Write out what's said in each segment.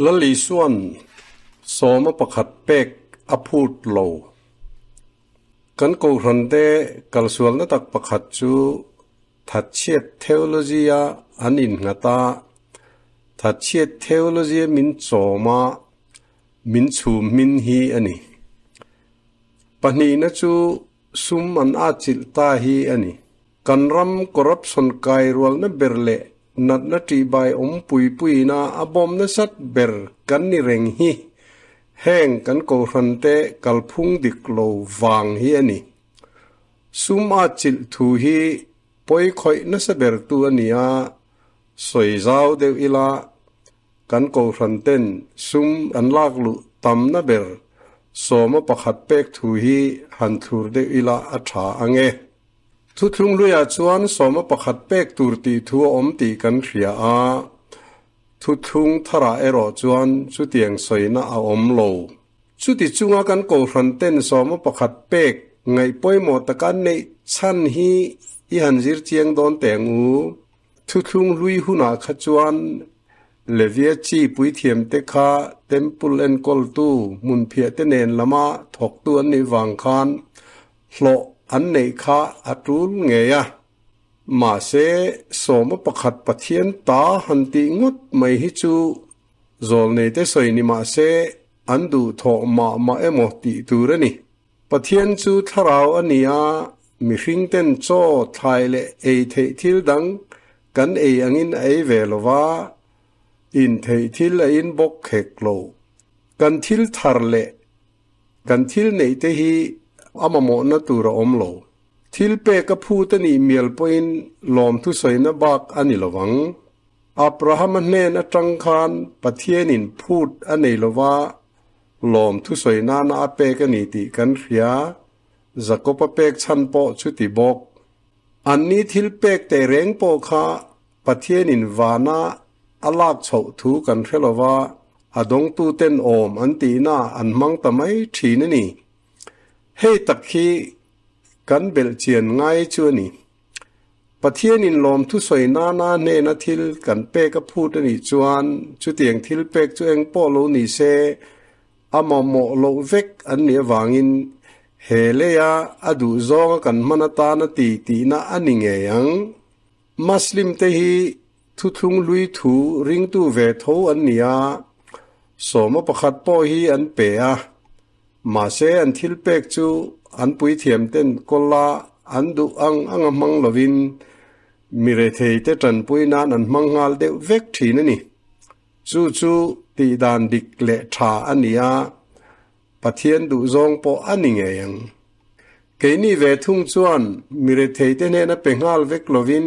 Lal Isua'n sawma pakhat pek a phut lo. Kan Kohhrante kalsualna tak pakhat chu thatchhiat theology-a an innghat a, thatchhiat theology-a min chawm a, min chhum hmin hi a ni. Pahnihna chu sum an atchilh ta hi a ni. Kan ram corruption kai rualna ber leh natna ṭihbai awm pui puiina a bawm nasat ber kan ni reng hi heng kan kohhrante kalphung dik lo vang hi a ni. Sum atchilh thu hi pawi khawih nasa bertu a ni a, sawi zau deuh ila Kan kohhran ten sum an lak luh tamna ber sawma pakhat pek thu hi han thlur deuh ila a tha ang e. Thuthlung hluiah chuan sawma pakhat pek tur tih thu a awm tih kan hria a, thuthlung tharah erawh chuan chutiang sawina a awm lo. Chuti chunga kan kohhran ten sawma pakhat pek ngaih pawimawh taka neih chhan hi i han zir chiang dawn teh ang u. Thuthlung hlui hunah kha chuan Levia chi puithiamte kha Temple enkawltu hmunphiahte nen lama thawktu an nih vang khan hlawh an neih kha a tul ngei a. Mahse, sawma pakhat Pathian ta han tih ngawt mai hi chu zawlneite sawi ni mahse an duhthawh mah mah emaw tih tur a ni. Pathian chu thlarau a ni a, mihringten chaw, thlai leh ei theih thil dang kan ei angin a ei ve lo va, in theih thil a in bawk khek lo. Kan thil thar leh kan thil neih te hi a mamawhna tur a awm lo. Thil pek a phut a nih mial pawhin lawmthu sawina bak a ni lo vang. Abrahama hnen atang khan Pathianin phut a nei lo va, Lawm thusawi nana a pek a ni tih kan hria, Jakob-a pek chhan pawh chuti bawk. Anni thil pek teh reng pawh kha Pathianin vana a lak chhoh thu kan hre lo va, a dawngtuten awm an tihna an hmang ta mai thin a ni. Hei tak hi kan belhchian ngai chu a ni. Pathianin lawmthu sawi nana hnena thil kan pek a phut a nih chuan chutiang thil pek chu eng pawh lo ni se, a mamawh loh vek an nih avangin he leia a duh zawnga kan hman atana ti tihna a ni ngei ang. Muslim te hi thuthlung hlui thu ringtu ve tho an ni a, sawma pakhat pawh hi an pe a. Mahse, an thil pek chu an puithiam ten kawla an duh ang anga hmang lovin mi retheite tanpui nan an hmang nghal deuh vek thin a ni. Chu chu tihdan dik leh tha a ni a, Pathian duhzawng pawh a ni ngei ang. Keini ve thung chuan mi retheite hnena pe nghal vek lovin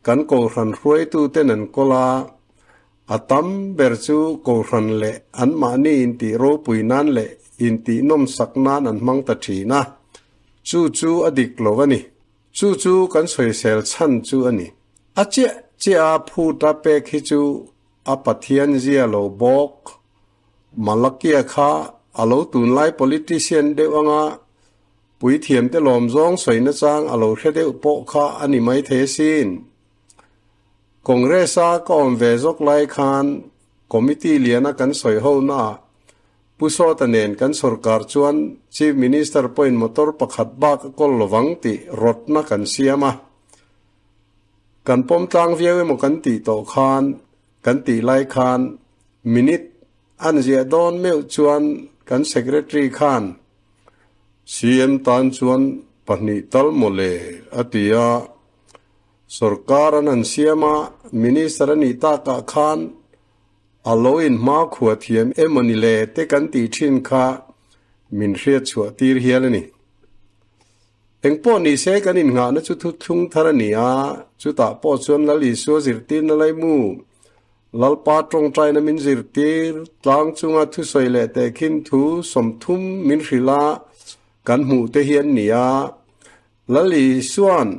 kan kohhran hruaituten an kawl a, A tam ber chu Kohhran leh anmahni intih ropui nan leh intih nawmsak nan an hmang ta thin a, chu chu a dik lo a ni. Chu chu kan sawisel chhan chu a ni. A chiah chiah a phut a pek hi chu a Pathian zia lo bawk. Malakia kha a lo tunlai politician deuh anga puithiamte lawmzawng sawi nachang a lo hre deuh pawh kha a ni maithei asin. Congress-a ka awm ve zawk lai khan Committee liana kan sawi ho naah Pu Sawta nen kan sorkar chuan Chief Minister pawhin motor pakhat bak a kawl lovang tih rawtna kan siam a. Kan pawm tlang viau emaw kan tih tawh khan kan tih lai khan minute an ziah dawn meuh chuan kan Secretary khan CM tan chuan pahnih tal mawle a ti a. Sorkar an han siam a, Minister a nih takah khan a lo inhma khua thiam emaw ni le te kan tih thin kha min hriat chhuah tir hial a ni. Engpawh ni se kan innghahna chu thuthlung thar a ni a, chutah pawh chuan Lal Isua zirtirna laimu, Lalpa tawngtaina min zirtir, tlang chunga thusawi leh tehkhin thu 30 min hrilh a kan hmuh te hi an ni a, Lal Isua'n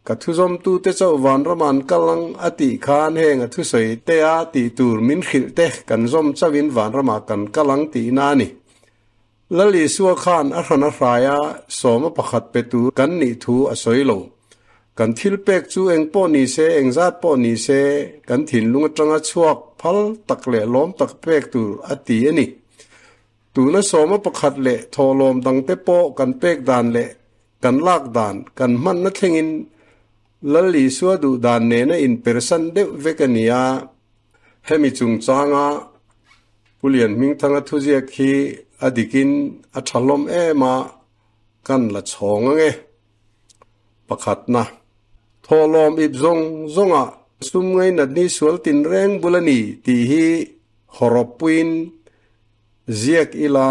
ka thuzawmtute chauh vanram an kal ang a tih khan heng a thusawi te a tih tur min hrilh te kan zawm chauhin vanramah kan kal ang tihna a ni. Lal Isua khan a hran a hrai a, sawma pakhat pe tur kan nih thu a sawi lo. Kan thil pek chu eng pawh ni se, eng zat pawh ni se, kan thinlung atanga chhuak phal tak leh lawm tak pek tur a ti a ni. Tuna sawma pakhat leh thawhlawm dangte pawh kan pek dan leh kan lak dan, kan hmanna thlengin Lal Isua duh dan nena inpersan deuh vek a ni a. Hemi chungchanga Pu Lianhmingthanga thuziak hi a dikin a tha hlawm em a, kan la chhawng ang e. Pakhatna, thawhlawm ip zawng zawngah sum ngainatni sual tinreng bul a ni tih hi hawrawppuiin ziak ila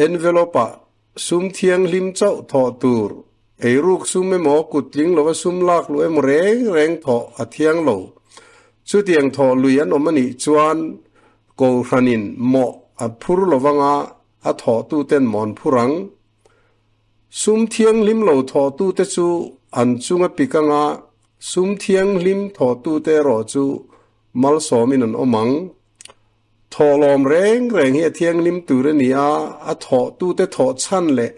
envelope-ah sum thianghlim chauh thawh tur, eiruk sum emaw kuttling lova sum lak luh emaw reng reng thawh a thiang lo. Chutiang thawh lui an awm a nih chuan Kohhranin mawh a phur lovanga a thawhtuten maw an phur ang? Sum thianghlim lo thawhtute chu an chunga pik anga sum thianghlim thawhtute erawh chu malsawmin an awm ang. Thawhlawm reng reng hi a thianghlim tur a ni a, a thawhtute thawh chhan leh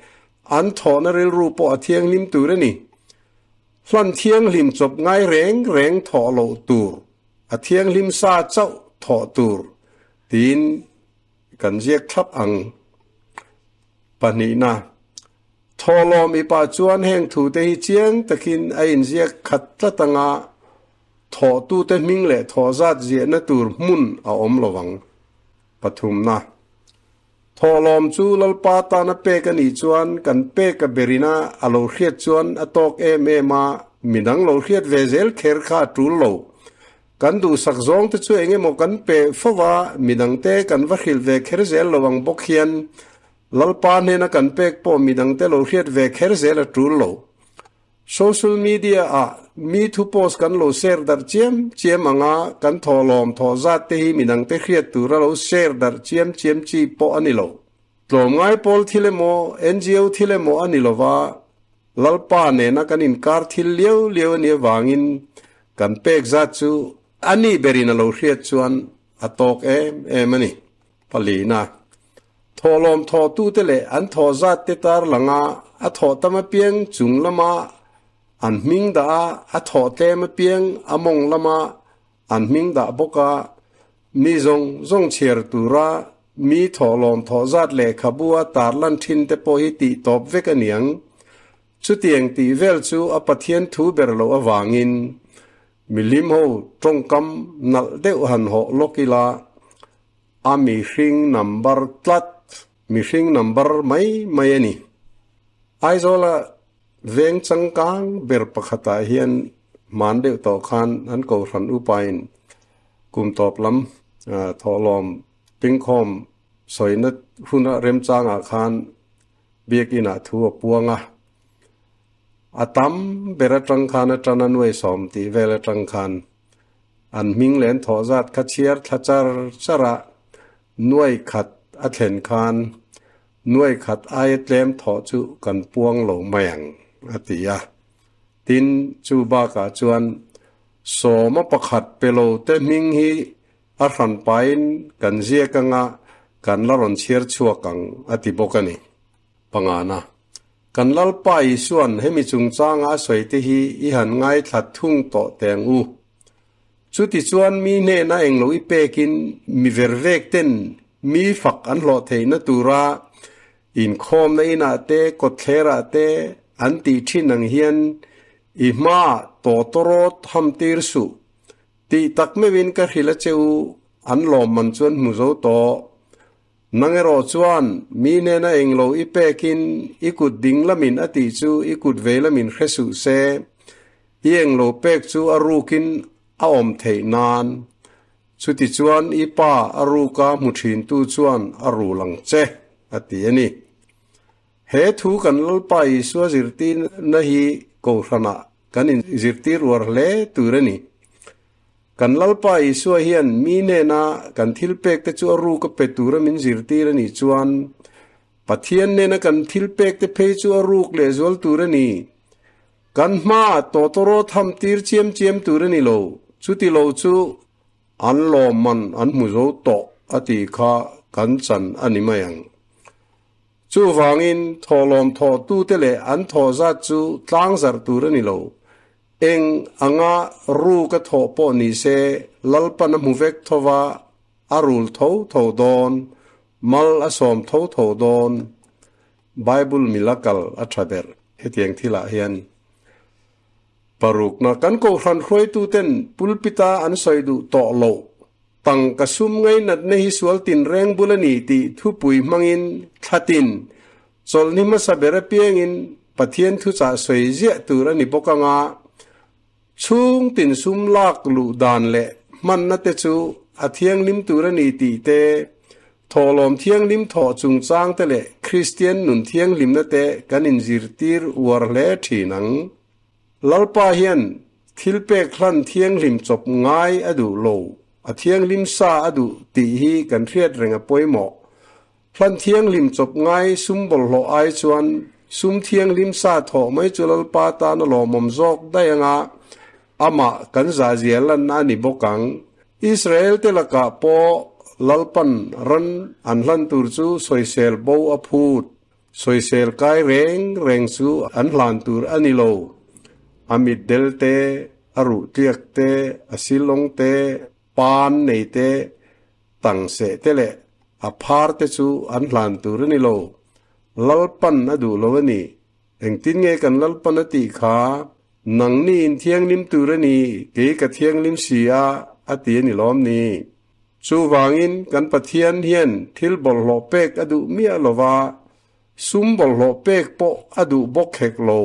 an thawhna rilru pawh a thianghlim tur a ni. Hlan thianghlim chawp ngai reng reng thawh loh tur, a thianghlim sa chauh thawh tur tiin kan ziak thlap ang. Pahnihna, Thawhlawm i pah chuan heng thute hi chiang takin a inziak khat tlat anga thawhtute hming leh thawhzat ziahna tur hmun a awm lo ang. Pathumna, Thawhlawm chu Lalpa tana pek a nih chuan kan pek a berina a lo hriat chuan a tawk em em a, midang lo hriat ve zel kher kha a tul lo. Kan duhsak zawng te chu eng emaw kan pe fo va, midangte kan va hrilh ve kher zel lo ang bawk hian Lalpa hnena kan pek pawh midangte lo hriat ve kher zel a tul lo. Social media ah mi thu post kan lo share darh chiam chiam anga kan thawhlawm thawh zat te hi midangte hriat tura lo share darh chiam chiam chi pawh a ni lo. Tlawmngai pawl thil emaw, NGO thil emaw a ni lova, Lalpa nena kan inkar thil liau liau a nih avangin kan pek zat chu a nih berin a lo hriat chuan a tawk em em a ni. Palina, Thawhlawm thawhtute leh an thawh zat te tar langa a thawh tam apiang chung lama an hming dah a, a thawh tlem apiang a mawng lama an hming dah bawk a, mi zawng zawng chhiar tura mi thawhlawm thawh zat lehkhabu a tarlan thin te pawh hi tih tawp vek a niang. Chutiang tih vel chu a Pathian thu ber loh avangin milim ho tawngkam nalh deuh han hawh lawk ila a mihring number tlat, mihring number mai mai a ni. Aizawla veng changkang ber pakhatah hian hman deuh tawh khan an kohhran upain kum tawp lam thawhlawm pingkhawm sawina huna remchangah khan biakinah thu a puang a. A tam ber atang khan atana nuai sawm tih vel atang khan an hming leh an thawh zat kha chhiar thla char char a, nuai khat a thlen khan nuai khat aia tlem thawh chu kan puang lo mai ang a ti a. Tin, chu bakah chuan sawma pakhat pe lo te hming hi a hran pain kan ziak anga kan la rawn chhiar chhuak ang a ti bawk a ni. Pangana, Kan Lalpa Isua'n hemi chungchanga a sawi te hi i han ngaithla thung tawh teh ang u. Chutichuan mi hnena englo i pekin mi vervek ten mi fak an hlawh theihna tura inkhawmna inah te kawtthlerah te an tih thin ang hian i hmaah tawtawrawt ham tir suh tih tak meuhin ka hrilh a che u, an lawmman chuan hmu zo tawh. Nang erawh chuan mi nena englo i pekin i kut ding lamin a tih chu i kut vei lamin hre suh se, i englo pek chu a rukin a awm theih nan. Chutichuan i pa a ruka hmu thintu chuan a rul ang che, a ti a ni. He thu kan Lalpa Isua zirtirna hi Kohhranah kan inzirtir uar hle tur a ni. Kan Lalpa Isua hian mi hnena kan thil pekte chu a ruk a pe tura min zirtir a nih chuan, Pathian hnena kan thil pekte phei chu a ruk lehzual tur a ni. Kan hmaah tawtawraw tham tir chiam chiam tur a ni lo, chuti lo chu an lawmman an hmu zo tawh a tih kha kan chan a ni mai ang. Chuvangin, thawhlawm thawhtute leh an thawh zat chu tlangzarh tur a ni lo. Eng anga ruk a thawh pawh ni se, Lalpan a hmu vek tho va, a rul tho tho dawn, mal a sawm tho tho dawn. Bible mila kal a tha ber hetiang thilah hian. Parukna, kan kohhran hruaituten pulpita an sawi duh tawh loh. Tangka sum ngainatna hi sual tinreng bul a ni tih thupui hmangin thlatin chawlhni hmasa ber apiangin Pathian thuchah sawi ziah tur a ni bawk anga chhung tin sum lak luh dan leh hmanna te chu a thianghlim tur a ni tih te, thawhlawm thianghlim thawh chungchang te leh Kristian nun thianghlimna te kan inzirtir uar hle thin ang. Lalpa hian thil pek hlan thianghlim chawp ngai a duh lo, a thianghlim sa a duh tih hi kan hriat reng a pawimawh. Hlan thianghlim chawp ngai sum bawlhhlawh ai chuan sum thianghlim sa thawh mai chu Lalpa tan a lawmawm zawk daih anga amah kan zahzia lanna a ni bawk ang. Israel te lakah pawh Lalpan ran an hlan tur chu sawisel bo a phut. Sawisel kai reng reng chu an hlan tur a ni lo. A mitdel te, a ruh tliak te, a silawng te, pan nei te, tang seh te leh a phar te chu an hlan tur a ni lo. Lalpan a duh lo a ni. Engtin nge kan Lalpan a tih kha? Nangni in thianghlim tur a ni, kei ka thianghlim si a, a ti a ni lawm ni? Chuvangin kan Pathian hian thil bawlhhlawh pek a duh miah lo va, sum bawlhhlawh pek pawh a duh bawk hek lo.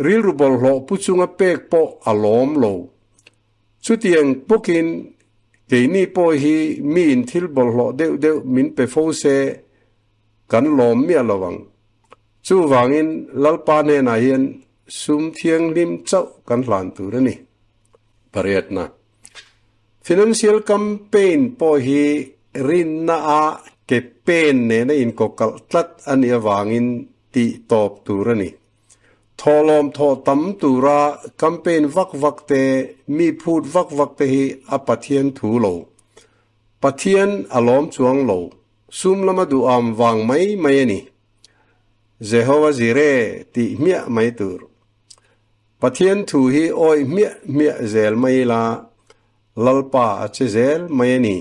Rilru bawlhhlawh pu chunga pek pawh a lawm lo. Chutiang bawkin keini pawh hi miin thil bawlhhlawh deuh deuh min pe fo se kan lawm miah lo ang. Chuvangin Lalpa hnenah hian sum thianghlim chauh kan hlan tur a ni. Pariatna. Financial campaign pawh hi rinna a ke pen nena inkawkalh tlat a nih avangin tih tawp tur a ni. Thawhlawm thawh tam tura campaign vak vak te, mi phut vak vak te hi a Pathian thu lo. Pathian a lawm chuang lo, sum lama duham vang mai mai a ni. Jehovah Jireh tih hmiah mai tur. Pathian thu hi awih hmiah hmiah zel mai ila, Lalpa a che zel mai a ni.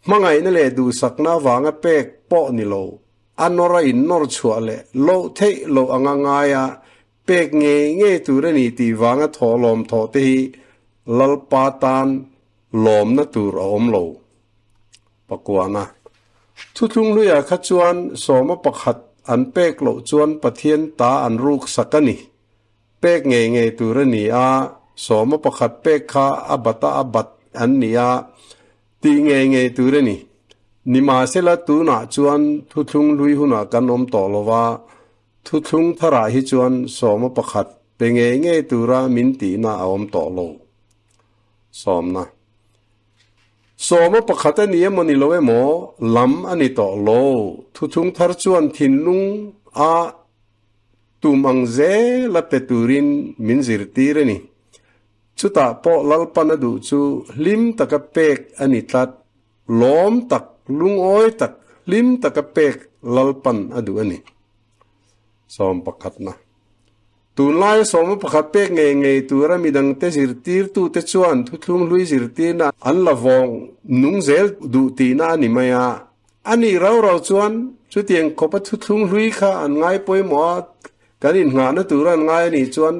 Hmangaihna leh duhsakna avanga pek pawh ni lo, a nawr a innawr chhuah leh loh theih loh anga ngaia pek ngei ngei tur a ni tih vanga thawhlawm thawh te hi Lalpa tan lawmna tur a awm lo. Pakuana. Thuthlung hluiah kha chuan sawma pakhat an pek loh chuan Pathian ta an ruk sak a ni. Pek ngei ngei tur a ni a, sawma pakhat pek kha a bata a bat an ni a, tih ngei ngei tur a ni. Nimahsela tunah chuan thuthlung hlui hunah kan awm tawh lo va, thuthlung tharah hi chuan sawma pakhat pe ngei ngei tura min tihna a awm tawh lo. Sawmna. Sawma pakhat a ni emaw ni lo emaw lam a ni tawh lo. Thuthlung thar chuan thinlung a tum ang zel a pe turin min zirtir a ni. Chutah pawh Lalpan a duh chu hlim taka pek a ni tlat. Lawm tak, lungawi tak, hlim taka pek Lalpan a duh a ni. Sawm pakhatna. Tunlaia sawma pakhat pek ngei ngei tura midangte zirtirtute chuan thuthlung hlui zirtirna an la vawng nung zel duh tihna a ni mai a. A nih rau rau chuan chutiang khawpa thuthlung hlui kha an ngai pawimawh a, kan innghahna tura an ngai a nih chuan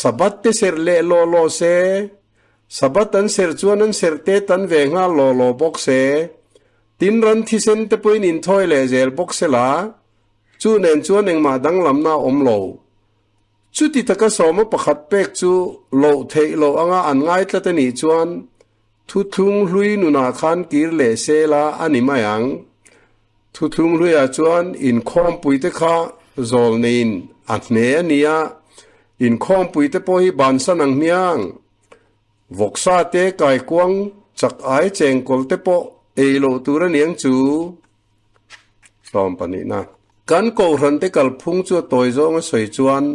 Sabbath te serh leh law law se, Sabbath an serh chuan an serh te tan ve nghal law law bawk se, tin ran thisen te pawhin inthawi leh zel bawk se la, Chu nen chuan engmah danglamna a awm lo. Chuti taka sawma pakhat pek chu loh theih loh anga an ngai tlat a nih chuan thuthlung hlui nunah khan kir leh se la a ni mai ang. Thuthlung hluiah chuan inkhawmpuite kha zawl neiin a hne a ni a, inkhawmpuite pawh hi bansan ang hmiang. Vawksa te kaikuang chak ai chengkawl te pawh ei loh tur a niang chu. Tlawm pahnihna. Kan Kohhrante kalphung chu a tawi zawnga sawi chuan,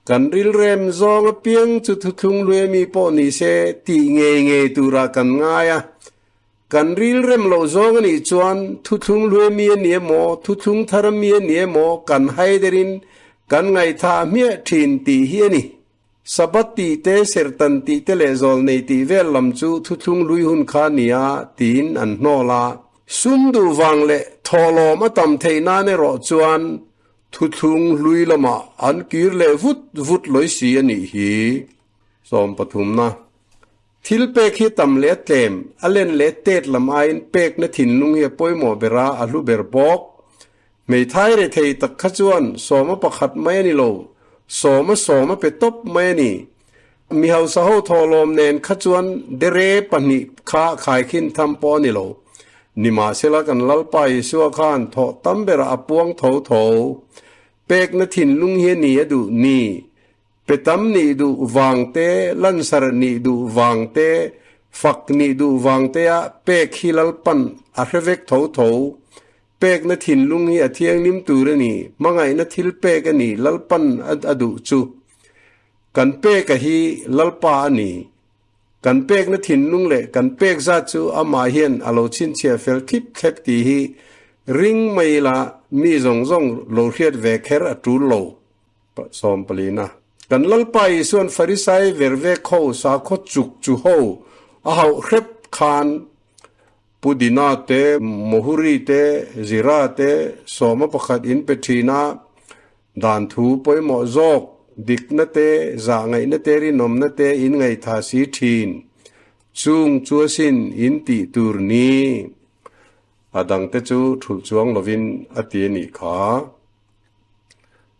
kan rilrem zawng apiang chu thuthlung luia mi pawh ni se tih ngei ngei turah kan ngai a. Kan rilrem loh zawng a nih chuan thuthlung hlui mi a ni emaw, thuthlung thar mi a ni emaw kan haiderin kan ngaihthah hmiah thin tih hi a ni. Sabbath tih te, serhtan tih te leh zawlnei tih vel lam chu thuthlung hlui hun kha a nia tiin an hnawl a. Sum duh vang leh thawhlawm a tam theih nan erawh chuan thuthlung hlui lamah an kir leh vut vut lawi si a nih hi. Sawmpathumna. Thil pek hi tam leh a tlem, a len leh tet lam aiin pekna thinlung hi a pawimawh ber a, a hlu ber bawk. Hmeithai rethei tak kha chuan sawma pakhat mai a ni lo, sawma sawm a pe tawp mai a ni. Mi hausa ho thawhlawm nen kha chuan dere pahnih kha khaikhin tham pawh a ni lo. Nimahsela kan Lalpa Isua khan thawh tam berah a puang tho tho. Pekna thinlung hi a ni a duh ni. Pe tam nih duh vang te, lansar nih duh vang te, fak nih duh vang te a pek hi Lalpan a hre vek tho tho. Pekna thinlung hi a thianghlim tur a ni, hmangaihna thil pek a ni Lalpan a duh chu. Kan peka hi Lalpa a ni. Kan pekna thinlung leh kan pek zat chu amah hian a lo chhinchhiah fel thlip thlep tih hi ring mai ila mi zawng zawng lo hriat ve kher a tul lo. Sawmpalina. Kan Lalpa Isuan Farisai vervek ho sakhaw chuk chu ho a hauh hrep khan Pudina te, Mohuri te, Zira te sawma pakhat in pe thin a, dan thu pawimawh zawk, dikna te, zahngaihna te, rinawmna te in ngaihthah si thin. Chung chu asin in tih tur ni. A dangte chu thulh chuang lovin a ti a nih kha.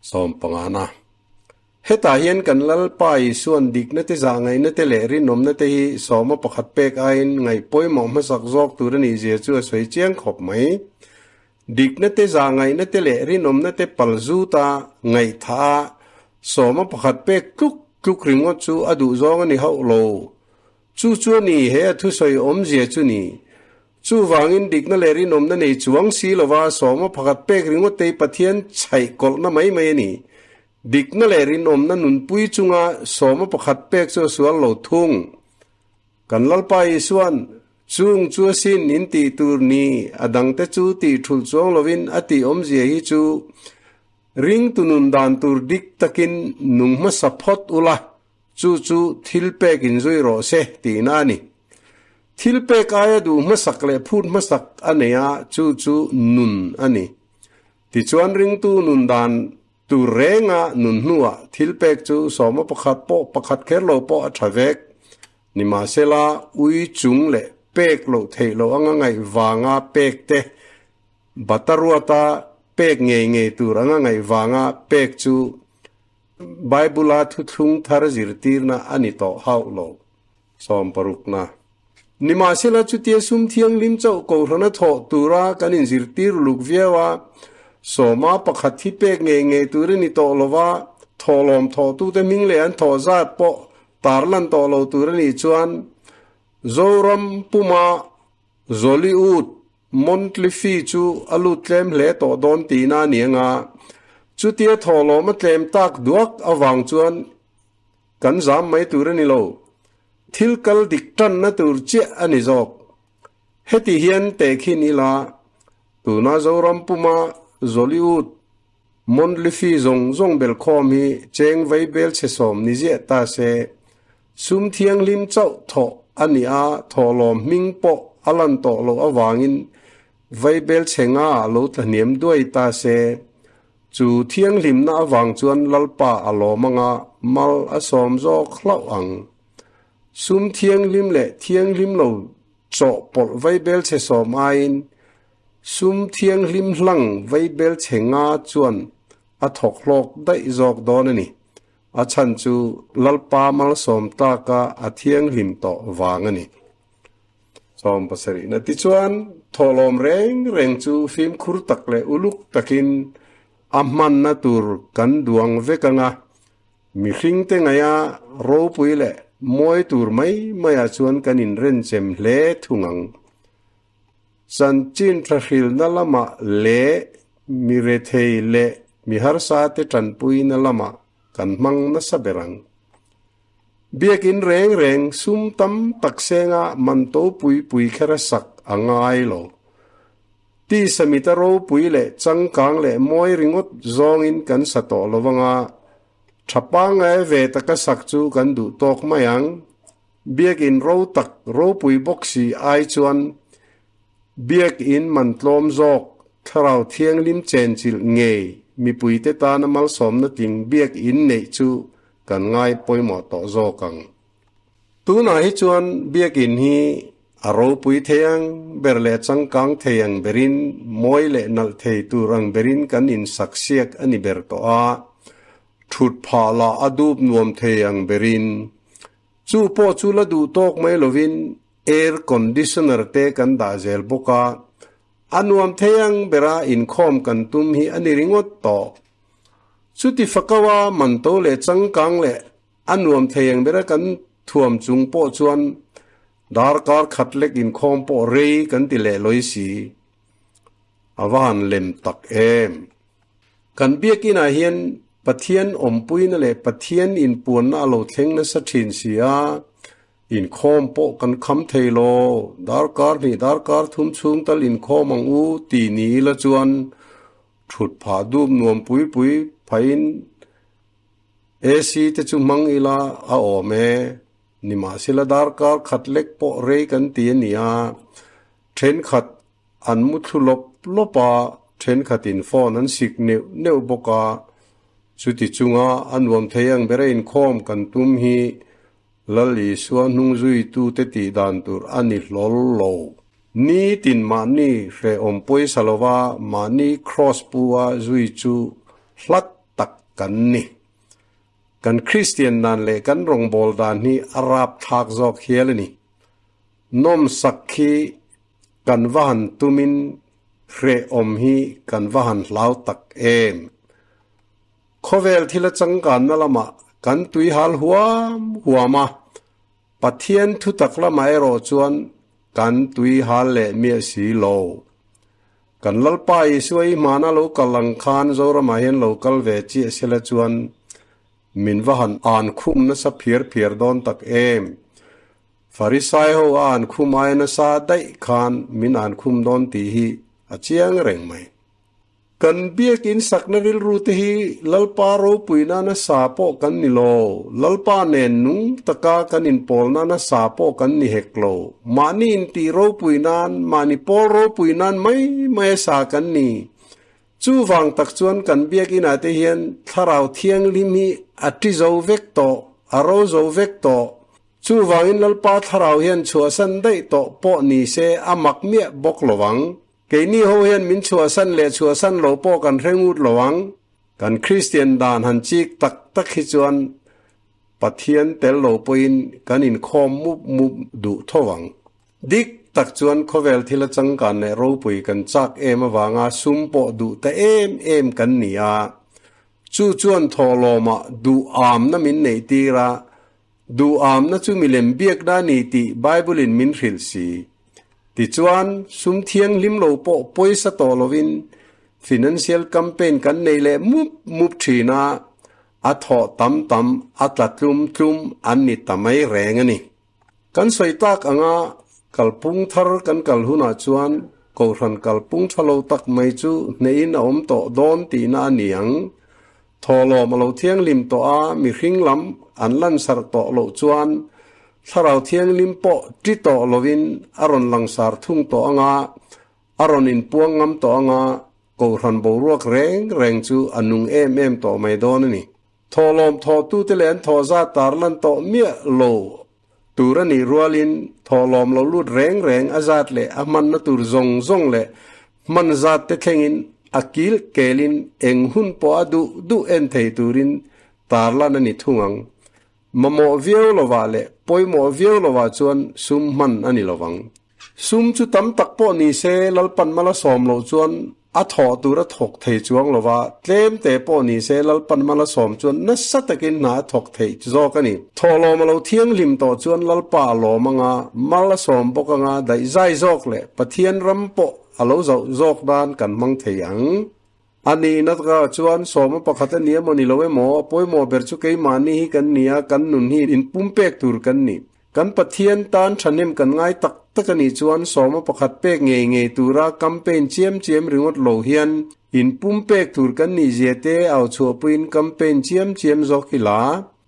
Sawmpangana. Hetah hian kan Lalpa Isuan dikna te, zahngaihna te leh rinawmna te hi sawma pakhat pek aiin ngaih pawimawh hmasak zawk tur a nih zia chu a sawi chiang khawp mai. Dikna te, zahngaihna te leh rinawmna te pal zuta ngaihthah a sawma pakhat pek tluk tluk ringawt chu a duh zawng a ni hauh lo. Chu chu a ni, he a thusawi awmzia chu ni. Chuvangin dikna leh rinawmna nei chuang si lova sawma pakhat pek ringawt te hi Pathian chhaih kawlhna mai mai a ni. Dikna leh rinawmna nunpui chunga sawma pakhat pek chu a sual lo thung. Kan Lalpa Isuan, Chung chu asin in tih tur ni, a dangte chu tih thulh chuang lovin a tih awmzia hi chu ringtu nun dan tur dik takin nung hmasa phawt ula, Chu chu thil pek inzui rawh se tihna a ni. Thil pek aia duh hmasak leh phut hmasak a nei a, chu chu nun a ni. Tichuan ringtu nun dan tur renga nun hnuah thil pek chu sawma pakhat pawh pakhat kher lo pawh a tha vek. Nimahsela ui chung leh pek loh theih loh anga ngaih vanga pek te, bataruata pek ngei ngei tur anga ngaih vanga pek chu Bible-a thuthlung thar zirtirna a ni tawh hauh lo. Sawmparukna. Nimahsela chutia sum thianghlim chauh kohhrana thawh tura kan inzirtir uluk viau a, sawma pakhat hi pek ngei ngei tur a ni tawh lo va, thawhlawm thawhtute hming leh an thawh zat pawh tarlan tawh lo tur a nih chuan Zoram puma Zoliut Monthly fee chu a lut tlem hle tawh dawn tihna a ni anga, chutia thawhlawm a tlem tak duak avang chuan kan zam mai tur a ni lo. Thil kal dik tanna tur chiah a ni zawk. Heti hian tehkhin ila, tuna Zoram puma Zoliut Monthly fee zawng zawng belkhawm hi cheng vei bel chhe sawm ni ziah ta se, sum thianghlim chauh thawh a ni a, thawhlawm hming pawh a lan tawh loh avangin vei bel chhe nga ah lo tla hniam duai ta se, chu thianghlimna avang chuan Lalpa a lawm anga mal a sawm zawk hlauh ang. Sum thianghlim leh thianghlim lo chawhpawlh vei bel chhe sawm aiin Sum thianghlim hlang veibel chhe nga chuan a thawk hlawk daih zawk dawn a ni. A chhan chu Lalpa malsawm tlaka a thianghlim tawh vang a ni. Sawm pasarihna tichuan thawhlawm reng reng chu fimkhur tak leh uluk takin a hmanna tur kan duang vek anga, mihringte ngaia ropui leh mawi tur mai maiah chuan kan inrenchem hle thung ang. Chanchin thahrilna lamah leh mi rethei leh mi harsate tanpuina lamah kan hmang nasa ber ang. Biakin reng reng sum tam tak senga man to pui pui kher a sak a ngai lo. Tisa mita ropui leh changkang leh mawi ringawt zawngin kan sa tawh lo vang a, tha pangngai ve taka sak chu kan duh tawk mai ang. Biakin ro tak ropui bawk si ai chuan Biakin man tlawm zawk Thlarau Thianghlim chenchilh ngei mipuite tana malsawmna tling biakin neih chu kan ngai pawimawh tawh zawk ang. Tunah hi chuan biakin hi a ropui thei ang ber leh changkang thei ang berin mawi leh nalh thei tur ang berin kan insak siak a ni ber tawh a, thut phah lah a dup nuam thei ang berin. Chu pawh chu la duh tawk mai lovin air conditioner te kan dah zel bawk a, a nuam thei ang bera inkhawm kan tum hi a ni ringawt tawh. Chuti fakawa manto leh changkang leh A nuam thei ang bera kan thuam chung pawh chuan darkar khat lek inkhawm pawh rei kan ti leh lawi si. A va han lem tak em! Kan biakinah hian Pathian awmpuina leh Pathian inpuanna a lo thleng nasa thin si a, inkhawm pawh kan kham thei lo, darkar hnih darkar thum chhung tal inkhawm ang u ti ni ila chuan thut phah dup nuam pui pui phahin AC te chu hmang ila a awm e. Nimahsela darkar khat lek pawh rei kan ti a ni a, thenkhat an mu thlu lawp lawp a, thenkhatin phone an sik neuh neuh bawk a. Chuti chunga a nuam thei ang ber a inkhawm kan tum hi Lal Isua hnungzuitute tih dan tur a ni hlawl lo. Nitin mahni hrehawm pawisa lova mahni kraws pu a zui chu hlat tak kan ni. Kan Kristian dan leh kan rawngbâwl dan hi a râpthlâk zâwk hial a ni. Nawmsak khi kan va han tumin hrehawm hi kan va han hlau tak em. Khawvel thil a changkanna lamah kan tui hal huam huam a, Pathian thutak lamah erawh chuan kan tui hal leh miah si lo. Kan Lalpa Isua i hmana lo kal ang khan Zoramah hian lo kal ve chiah sela chuan min va han an khum nasa phiar phiar dawn tak em. Farisai ho a an khum aia nasa daih khan min an khum dawn tih hi a chiang reng mai. Kan biakin sakna rilru te hi Lalpa ropui nana sa pawh kan ni lo, Lalpa nen nung taka kan inpawl nana sa pawh kan ni hek lo. Mahni intih ropui nan, mahni pawl ropui nan mai mai a sa kan ni. Chuvang tak chuan kan biakinah te hian Thlarau Thianghlim hi a ṭi zo vek tawh, a ro zo vek tawh. Chuvangin Lalpa Thlarau hian chhuahsan daih tawh pawh ni se a mak miah bawk lo ang. Keini ho hian min chhuahsan leh chhuahsan lo pawh kan hre ngut lo ang. Kan Kristian dan han chik tak tak hi chuan Pathian tel lo pawhin kan inkhawm mup mup duh tho ang. Dik tak chuan khawvel thil a changkan leh ropui kan chak em avanga sum pawh duh ta em em kan ni a. Chu chuan thawhlawmah duh amna min neih tir a, Duhamna chu milem biakna a ni tih Bible-in min hrilh si. Tichuan, sum thianghlim lo pawh pawisa tawh lovin financial campaign kan nei leh mup mup thin a, a thawh tam tam a tla tlum tlum an ni ta mai reng a ni. Kan sawi tak anga kalpung thar kan kal hunah chuan Kohhran kalpung tha lo tak mai chu hnehin a awm tawh dawn tihna a ni ang. Thawhlawm a lo thianghlim tawh a, mihring lam an lansarh tawh loh chuan Thlarau Thianghlim pawh ṭi tawh lovin a rawn langsar thung tawh ang a, a rawn inpuang ngam tawh ang a, Kohhran boruak reng reng chu a nung em em tawh mai dawn a ni. Thawhlawm thawhtute leh an thawh zat tar lan tawh miah lo tur a nih rualin thawhlawm lo lut reng reng a zat leh a hmanna tur zawng zawng leh hman zat te thlengin a kil kelin eng hun pawh a duh duh en thei turin tarlan a ni thung ang. Mamawh viau lovah leh pawimawh viau lovah chuan sum hman a ni lovang. Sum chu tam tak pawh ni se Lalpan mala sawm loh chuan a thawh tur a thawk thei chuang lo va, tlem te pawh ni se Lalpan mala sawm chuan nasa takin hna a thawk theih zawk a ni. Thawhlawm a lo thianghlim tawh chuan Lalpa a lawm anga, mal a sawm bawk anga daihzai zawk leh Pathian ram pawh a lo zauh zawk nan kan hmang thei ang. A nihna takah chuan sawma pakhat a ni emaw ni lo emaw, a pawimawh ber chu keimahni hi kan ni a, kan nun hi inpumpek tur kan ni. Kan Pathian tan thahnem kan ngai tak tak a nih chuan sawma pakhat pek ngei ngei tura campaign chiam chiam ringawt lo hian in pumpek tur kan nih zia te au chhuahpuiin campaign chiam chiam zawk ila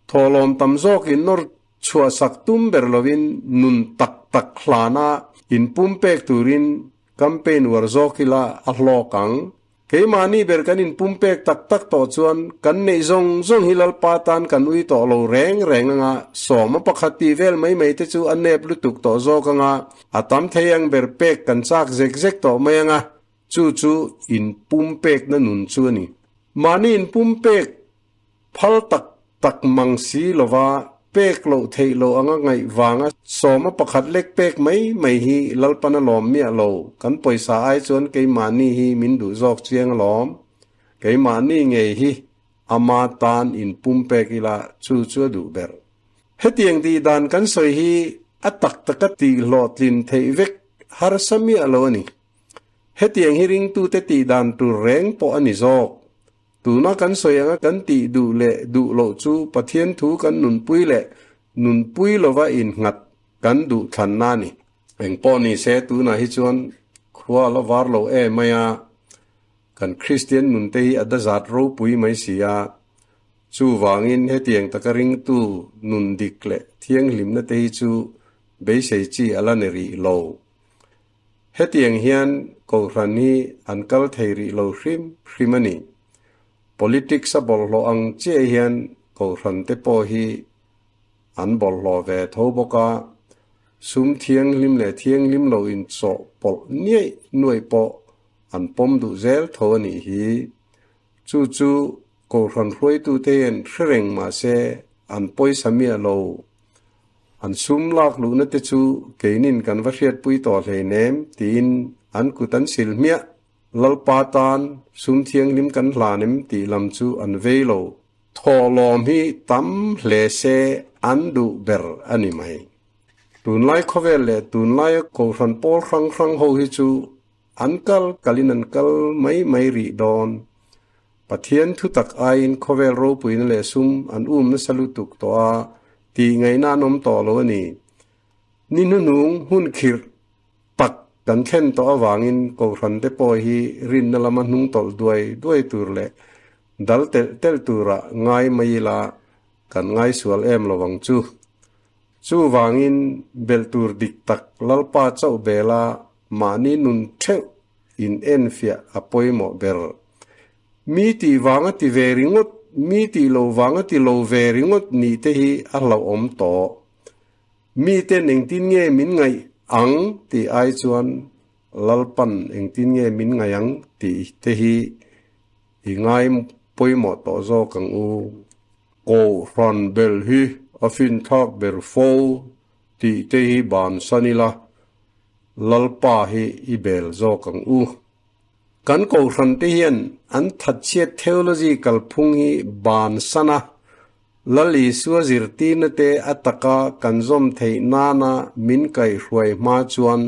thawhlawm tam zawkin nawr chhuah sak tum ber lovin nun tak tak hlana in pumpek turin campaign uar zawk ila a hlawk ang. Keimahni ber kan inpumpek tak tak tawh chuan kan neih zawng zawng hi Lalpa tan kan ui tawh lo reng reng anga sawma pakhat tih vel mai mai te chu a nep lutuk tawh zawk anga a tam thei ang ber pek kan chak zek zek tawh mai anga chu chu inpumpekna nun chu a ni. Mahni inpumpek Phal tak tak mang si lova pek loh theih loh anga ngaih vanga sawma pakhat lek pek mai mai hi Lalpan a lawm miah lo. Kan pawisa ai chuan keimahni hi min duh zawk chiang alawm. Keimahni ngei hi ama tan in pumpek ila chu chu a duh ber. Hetiang tih dan kan sawi hi a tak taka tih hlawhtlin theih vek harsa miah lo a ni. Hetiang hi ringtute tih dan tur reng pawh a ni zawk. Tuna kan sawi anga kan tih duh leh duh loh chu Pathian thu kan nunpui leh nunpui lova innghat kan duh thlanna a ni. Engpawh ni se tunah hi chuan khua la var lo em mai a, kan Kristian nunte hi a dazat ropui mai si a, chuvangin hetiang taka ringtu nun dik leh thianghlimna te hi chu beisei chi a la ni rih lo. Hetiang hian Kohhran hi an kal thei rih lo hrim hrim a ni. Politics a bawlhhlawh ang chiah hian Kohhran te pawh hi an bawlhhlawh ve tho bawk a, sum thianghlim leh thianghlim lo inchawh pawlh niaih nuaih pawh an pawm duh zel tho a nih hi. Chu chu Kohhran hruaitute hian hre reng mah se an pawisa miah lo. An sum lak luhna te chu keinin kan va hriatpui tawh hleinem tiin an kut an sil hmiah. Lalpa tan sum thianghlim kan hlan em tih lam chu an vei lo. Thawhlawm hi tam hle se an duh ber a ni mai. Tunlai khawvel leh tunlaia Kohhran pawl hrang hrang ho hi chu An kal kalin an kal mai mai rih dawn. Pathian thutak aiin khawvel ropuina leh sum an um nasa lutuk tawh a, tih ngaihna an awm tawh lo a ni. Ni hnuhnung hun khirh tak kan thlen tawh avangin Kohhran te pawh hi rinna lama hnung tawlh duai duai tur leh dal telh telh turah ngai mai ila kan ngaisual em lo ang chu. Chuvangin belh tur dik tak Lalpa chauh bela mahni nun theuh in enfiah a pawimawh ber. Mi tih vanga ti ve ringawt, mi tih lo vanga ti lo ve ringawt nih te hi a hlauhawm tawh. Miten engtin nge min ngaih ang tih ai chuan Lalpan engtin nge min ngaih ang tih te hi i ngai pawimawh tawh zawk ang u. Kohhran bel hi a finthlak ber fo tih te hi bansan ila, Lalpa hi i bel zawk ang u. Kan Kohhran te hian an thatchhiat theology kalphung hi bansan a, Lal Isua zirtirna te a taka kan zawm theih nana min kaihhruai hma chuan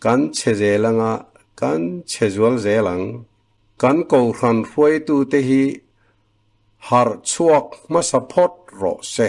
kan chhe zel anga kan chhe zual zel ang. Kan Kohhran hruaitute hi Harh chhuak hmasa phawt rawh se.